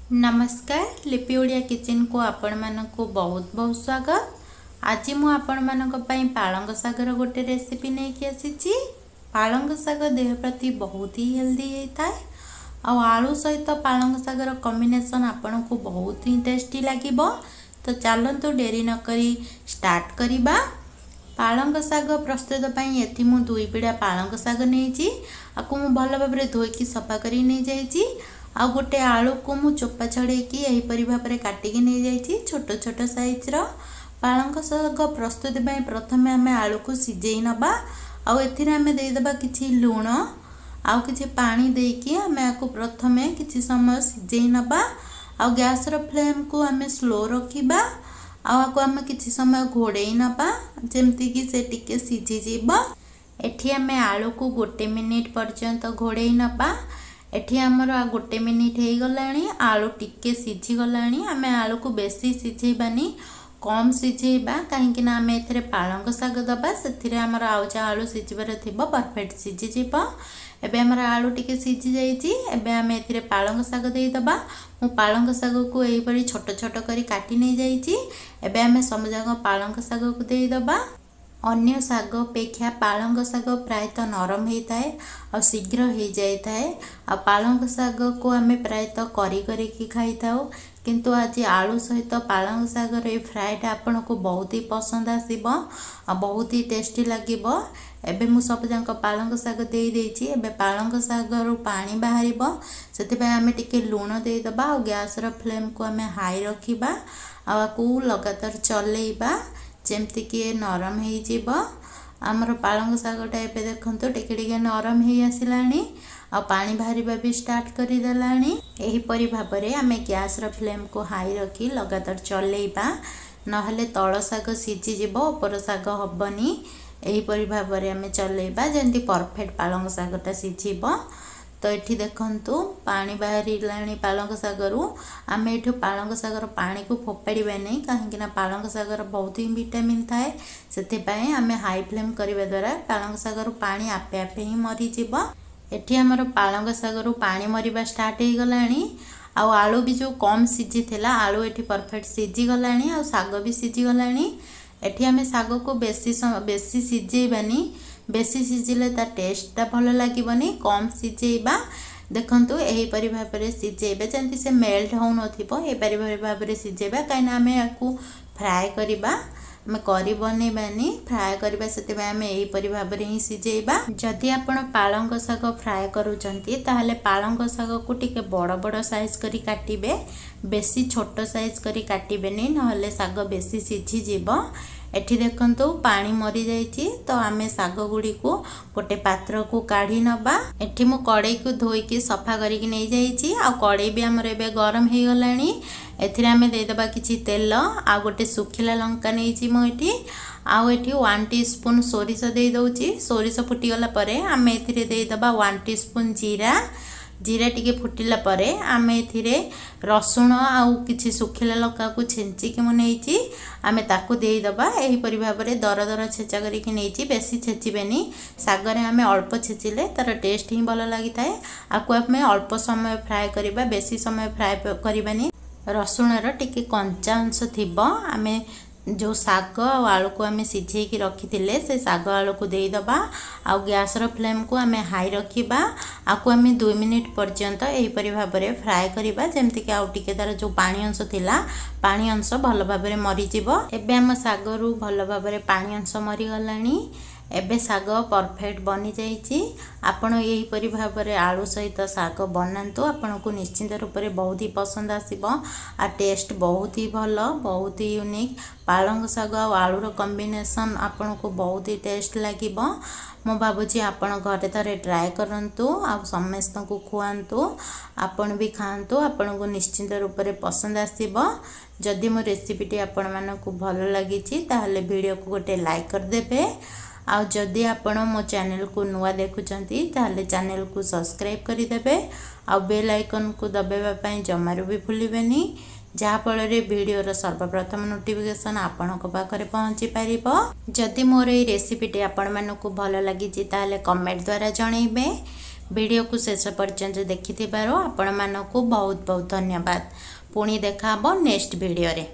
ନମସ୍କାର, ଲିପି ଓଡ଼ିଆ କିଚେନକୁ ଆପଣମାନଙ୍କୁ ବହୁତ ବହୁତ ସ୍ୱାଗତ। ଆଜି ମୁଁ ଆପଣମାନଙ୍କ ପାଇଁ ପାଳଙ୍ଗ ଶାଗର ଗୋଟେ ରେସିପି ନେଇକି ଆସିଛି। ପାଳଙ୍ଗ ଶାଗ ଦେହ ପ୍ରତି ବହୁତ ହି ହେଲ୍ଦି ହେଇଥାଏ, ଆଉ ଆଳୁ ସହିତ ପାଳଙ୍ଗ ଶାଗର କମ୍ବିନେସନ୍ ଆପଣଙ୍କୁ ବହୁତ ହିଁ ଟେଷ୍ଟି ଲାଗିବ। ତ ଚାଲନ୍ତୁ ଡେରି ନକରି ଷ୍ଟାର୍ଟ କରିବା। ପାଳଙ୍ଗ ଶାଗ ପ୍ରସ୍ତୁତ ପାଇଁ ଏଠି ମୁଁ 2 ବିଡ଼ା ପାଳଙ୍ଗ ଶାଗ ନେଇଛି। ଆକୁ ମୁଁ ଭଲ ଭାବରେ ଧୋଇକି ସଫା କରି ନେଇଯାଇଛି। ଆଉ ଗୋଟେ ଆଳୁକୁ ମୁଁ ଚୋପା ଛଡ଼େଇକି ଏହିପରି ଭାବରେ କାଟିକି ନେଇଯାଇଛି ଛୋଟ ଛୋଟ ସାଇଜ୍ର। ପାଳଙ୍ଗ ଶାଗ ପ୍ରସ୍ତୁତି ପାଇଁ ପ୍ରଥମେ ଆମେ ଆଳୁକୁ ସିଝେଇ ନେବା, ଆଉ ଏଥିରେ ଆମେ ଦେଇଦେବା କିଛି ଲୁଣ ଆଉ କିଛି ପାଣି ଦେଇକି ଆମେ ଆକୁ ପ୍ରଥମେ କିଛି ସମୟ ସିଝେଇ ନେବା। ଆଉ ଗ୍ୟାସ୍ର ଫ୍ଲେମ୍କୁ ଆମେ ସ୍ଲୋ ରଖିବା, ଆଉ ଆକୁ ଆମେ କିଛି ସମୟ ଘୋଡ଼େଇ ନେବା, ଯେମିତିକି ସେ ଟିକେ ସିଝିଯିବ। ଏଠି ଆମେ ଆଳୁକୁ 1 ମିନିଟ୍ ପର୍ଯ୍ୟନ୍ତ ଘୋଡ଼େଇ ନେବା। ଏଠି ଆମର 1 ମିନିଟ୍ ହେଇଗଲାଣି, ଆଳୁ ଟିକେ ସିଝିଗଲାଣି। ଆମେ ଆଳୁକୁ ବେଶୀ ସିଝେଇବାନି, କମ୍ ସିଝେଇବା, କାହିଁକିନା ଆମେ ଏଥିରେ ପାଳଙ୍ଗ ଶାଗ ଦେବା। ସେଥିରେ ଆମର ଆଉ ଯାହା ଆଳୁ ସିଝିବାର ଥିବ ପରଫେକ୍ଟ ସିଝିଯିବ। ଏବେ ଆମର ଆଳୁ ଟିକେ ସିଝି ଯାଇଛି। ଏବେ ଆମେ ଏଥିରେ ପାଳଙ୍ଗ ଶାଗ ଦେଇଦେବା। ମୁଁ ପାଳଙ୍ଗ ଶାଗକୁ ଏହିପରି ଛୋଟ ଛୋଟ କରି କାଟି ନେଇଯାଇଛି। ଏବେ ଆମେ ସବୁଯାକ ପାଳଙ୍ଗ ଶାଗକୁ ଦେଇଦେବା। ଅନ୍ୟ ଶାଗ ଅପେକ୍ଷା ପାଳଙ୍ଗ ଶାଗ ପ୍ରାୟତଃ ନରମ ହେଇଥାଏ ଆଉ ଶୀଘ୍ର ହେଇଯାଇଥାଏ। ଆଉ ପାଳଙ୍ଗ ଶାଗକୁ ଆମେ ପ୍ରାୟତଃ କରି କରିକି ଖାଇଥାଉ, କିନ୍ତୁ ଆଜି ଆଳୁ ସହିତ ପାଳଙ୍ଗ ଶାଗର ଏଇ ଫ୍ରାଏଟା ଆପଣଙ୍କୁ ବହୁତ ହି ପସନ୍ଦ ଆସିବ ଆଉ ବହୁତ ହି ଟେଷ୍ଟି ଲାଗିବ। ଏବେ ମୁଁ ସବୁଯାକ ପାଳଙ୍ଗ ଶାଗ ଦେଇଦେଇଛି। ଏବେ ପାଳଙ୍ଗ ଶାଗରୁ ପାଣି ବାହାରିବ, ସେଥିପାଇଁ ଆମେ ଟିକେ ଲୁଣ ଦେଇଦେବା, ଆଉ ଗ୍ୟାସ୍ର ଫ୍ଲେମ୍କୁ ଆମେ ହାଇ ରଖିବା, ଆଉ ଆକୁ ଲଗାତାର ଚଲେଇବା ଯେମିତିକି ନରମ ହେଇଯିବ। ଆମର ପାଳଙ୍ଗ ଶାଗଟା ଏବେ ଦେଖନ୍ତୁ ଟିକେ ଟିକେ ନରମ ହେଇ ଆସିଲାଣି, ଆଉ ପାଣି ବାହାରିବା ବି ଷ୍ଟାର୍ଟ କରିଦେଲାଣି। ଏହିପରି ଭାବରେ ଆମେ ଗ୍ୟାସ୍ର ଫ୍ଲେମ୍କୁ ହାଇ ରଖି ଲଗାତାର ଚଲେଇବା, ନହେଲେ ତଳ ଶାଗ ସିଝିଯିବ, ଉପର ଶାଗ ହେବନି। ଏହିପରି ଭାବରେ ଆମେ ଚଲେଇବା ଯେମିତି ପରଫେକ୍ଟ ପାଳଙ୍ଗ ଶାଗଟା ସିଝିବ। ତ ଏଠି ଦେଖନ୍ତୁ ପାଣି ବାହାରିଲାଣି ପାଳଙ୍ଗ ଶାଗରୁ। ଆମେ ଏଠୁ ପାଳଙ୍ଗ ଶାଗର ପାଣିକୁ ଫୋପାଡ଼ିବାନି, କାହିଁକିନା ପାଳଙ୍ଗ ଶାଗର ବହୁତ ହିଁ ଭିଟାମିନ୍ ଥାଏ। ସେଥିପାଇଁ ଆମେ ହାଇ ଫ୍ଲେମ୍ କରିବା ଦ୍ୱାରା ପାଳଙ୍ଗ ଶାଗରୁ ପାଣି ଆପେ ଆପେ ହିଁ ମରିଯିବ। ଏଠି ଆମର ପାଳଙ୍ଗ ଶାଗରୁ ପାଣି ମରିବା ଷ୍ଟାର୍ଟ ହେଇଗଲାଣି, ଆଉ ଆଳୁ ବି ଯେଉଁ କମ୍ ସିଝିଥିଲା, ଆଳୁ ଏଠି ପରଫେକ୍ଟ ସିଝିଗଲାଣି, ଆଉ ଶାଗ ବି ସିଝିଗଲାଣି। ଏଠି ଆମେ ଶାଗକୁ ବେଶୀ ବେଶୀ ସିଝେଇବାନି, ବେଶୀ ସିଝିଲେ ତା ଟେଷ୍ଟଟା ଭଲ ଲାଗିବନି। କମ୍ ସିଝେଇବା। ଦେଖନ୍ତୁ ଏହିପରି ଭାବରେ ସିଝେଇବେ, ଯେମିତି ସେ ମେଲ୍ଟ ହେଉନଥିବ, ଏହିପରି ଭାବରେ ସିଝେଇବା, କାହିଁକିନା ଆମେ ୟାକୁ ଫ୍ରାଏ କରିବା, ଆମେ କରି ବନେଇବାନି, ଫ୍ରାଏ କରିବା। ସେଥିପାଇଁ ଆମେ ଏହିପରି ଭାବରେ ହିଁ ସିଝେଇବା। ଯଦି ଆପଣ ପାଳଙ୍ଗ ଶାଗ ଫ୍ରାଏ କରୁଛନ୍ତି, ତାହେଲେ ପାଳଙ୍ଗ ଶାଗକୁ ଟିକେ ବଡ଼ ବଡ଼ ସାଇଜ୍ କରି କାଟିବେ, ବେଶୀ ଛୋଟ ସାଇଜ୍ କରି କାଟିବେନି, ନହେଲେ ଶାଗ ବେଶୀ ସିଝିଯିବ। ଏଠି ଦେଖନ୍ତୁ ପାଣି ମରିଯାଇଛି, ତ ଆମେ ଶାଗ ଗୁଡ଼ିକୁ ଗୋଟେ ପାତ୍ରକୁ କାଢ଼ି ନେବା। ଏଠି ମୁଁ କଡ଼େଇକୁ ଧୋଇକି ସଫା କରିକି ନେଇଯାଇଛି, ଆଉ କଡ଼େଇ ବି ଆମର ଏବେ ଗରମ ହେଇଗଲାଣି। ଏଥିରେ ଆମେ ଦେଇଦେବା କିଛି ତେଲ, ଆଉ ଗୋଟେ ଶୁଖିଲା ଲଙ୍କା ନେଇଛି ମୁଁ ଏଠି, ଆଉ ଏଠି 1 ଟି ସ୍ପୁନ୍ ସୋରିଷ ଦେଇଦେଉଛି। ସୋରିଷ ଫୁଟିଗଲା ପରେ ଆମେ ଏଥିରେ ଦେଇଦେବା 1 ଟି ସ୍ପୁନ୍ ଜିରା। ଜିରା ଟିକେ ଫୁଟିଲା ପରେ ଆମେ ଏଥିରେ ରସୁଣ ଆଉ କିଛି ଶୁଖିଲା ଲଙ୍କାକୁ ଛେଞ୍ଚିକି ମୁଁ ନେଇଛି, ଆମେ ତାକୁ ଦେଇଦେବା। ଏହିପରି ଭାବରେ ଦର ଦର ଛେଚା କରିକି ନେଇଛି, ବେଶୀ ଛେଚିବେନି। ଶାଗରେ ଆମେ ଅଳ୍ପ ଛେଚିଲେ ତା'ର ଟେଷ୍ଟ ହିଁ ଭଲ ଲାଗିଥାଏ। ଆକୁ ଆମେ ଅଳ୍ପ ସମୟ ଫ୍ରାଏ କରିବା, ବେଶୀ ସମୟ ଫ୍ରାଏ କରିବାନି। ରସୁଣର ଟିକେ କଞ୍ଚା ଅଂଶ ଥିବ। ଆମେ ଯେଉଁ ଶାଗ ଆଉ ଆଳୁକୁ ଆମେ ସିଝେଇକି ରଖିଥିଲେ, ସେ ଶାଗ ଆଳୁକୁ ଦେଇଦେବା, ଆଉ ଗ୍ୟାସ୍ର ଫ୍ଲେମ୍କୁ ଆମେ ହାଇ ରଖିବା। ଆକୁ ଆମେ 2 ମିନିଟ୍ ପର୍ଯ୍ୟନ୍ତ ଏହିପରି ଭାବରେ ଫ୍ରାଏ କରିବା, ଯେମିତିକି ଆଉ ଟିକେ ତା'ର ଯେଉଁ ପାଣି ଅଂଶ ଥିଲା, ପାଣି ଅଂଶ ଭଲ ଭାବରେ ମରିଯିବ। ଏବେ ଆମ ଶାଗରୁ ଭଲ ଭାବରେ ପାଣି ଅଂଶ ମରିଗଲାଣି। ଏବେ ଶାଗ ପରଫେକ୍ଟ ବନିଯାଇଛି। ଆପଣ ଏହିପରି ଭାବରେ ଆଳୁ ସହିତ ଶାଗ ବନାନ୍ତୁ, ଆପଣଙ୍କୁ ନିଶ୍ଚିନ୍ତ ରୂପରେ ବହୁତ ହି ପସନ୍ଦ ଆସିବ, ଆଉ ଟେଷ୍ଟ ବହୁତ ହି ଭଲ, ବହୁତ ହି ୟୁନିକ୍। ପାଳଙ୍ଗ ଶାଗ ଆଉ ଆଳୁର କମ୍ବିନେସନ୍ ଆପଣଙ୍କୁ ବହୁତ ହି ଟେଷ୍ଟ ଲାଗିବ। ମୁଁ ଭାବୁଛି ଆପଣ ଘରେ ଥରେ ଟ୍ରାଏ କରନ୍ତୁ, ଆଉ ସମସ୍ତଙ୍କୁ ଖୁଆନ୍ତୁ, ଆପଣ ବି ଖାଆନ୍ତୁ, ଆପଣଙ୍କୁ ନିଶ୍ଚିନ୍ତ ରୂପରେ ପସନ୍ଦ ଆସିବ। ଯଦି ମୋ ରେସିପିଟି ଆପଣମାନଙ୍କୁ ଭଲ ଲାଗିଛି, ତାହେଲେ ଭିଡ଼ିଓକୁ ଗୋଟେ ଲାଇକ୍ କରିଦେବେ, ଆଉ ଯଦି ଆପଣ ମୋ ଚ୍ୟାନେଲକୁ ନୂଆ ଦେଖୁଛନ୍ତି, ତାହେଲେ ଚ୍ୟାନେଲକୁ ସବସ୍କ୍ରାଇବ୍ କରିଦେବେ, ଆଉ ବେଲ୍ ଆଇକନ୍କୁ ଦବାଇବା ପାଇଁ ଜମାରୁ ବି ଭୁଲିବେନି, ଯାହାଫଳରେ ଭିଡ଼ିଓର ସର୍ବପ୍ରଥମ ନୋଟିଫିକେସନ୍ ଆପଣଙ୍କ ପାଖରେ ପହଞ୍ଚି ପାରିବ। ଯଦି ମୋର ଏଇ ରେସିପିଟି ଆପଣମାନଙ୍କୁ ଭଲ ଲାଗିଛି, ତାହେଲେ କମେଣ୍ଟ ଦ୍ୱାରା ଜଣାଇବେ। ଭିଡ଼ିଓକୁ ଶେଷ ପର୍ଯ୍ୟନ୍ତ ଦେଖିଥିବାରୁ ଆପଣମାନଙ୍କୁ ବହୁତ ବହୁତ ଧନ୍ୟବାଦ। ପୁଣି ଦେଖା ହେବ ନେକ୍ସଟ ଭିଡ଼ିଓରେ।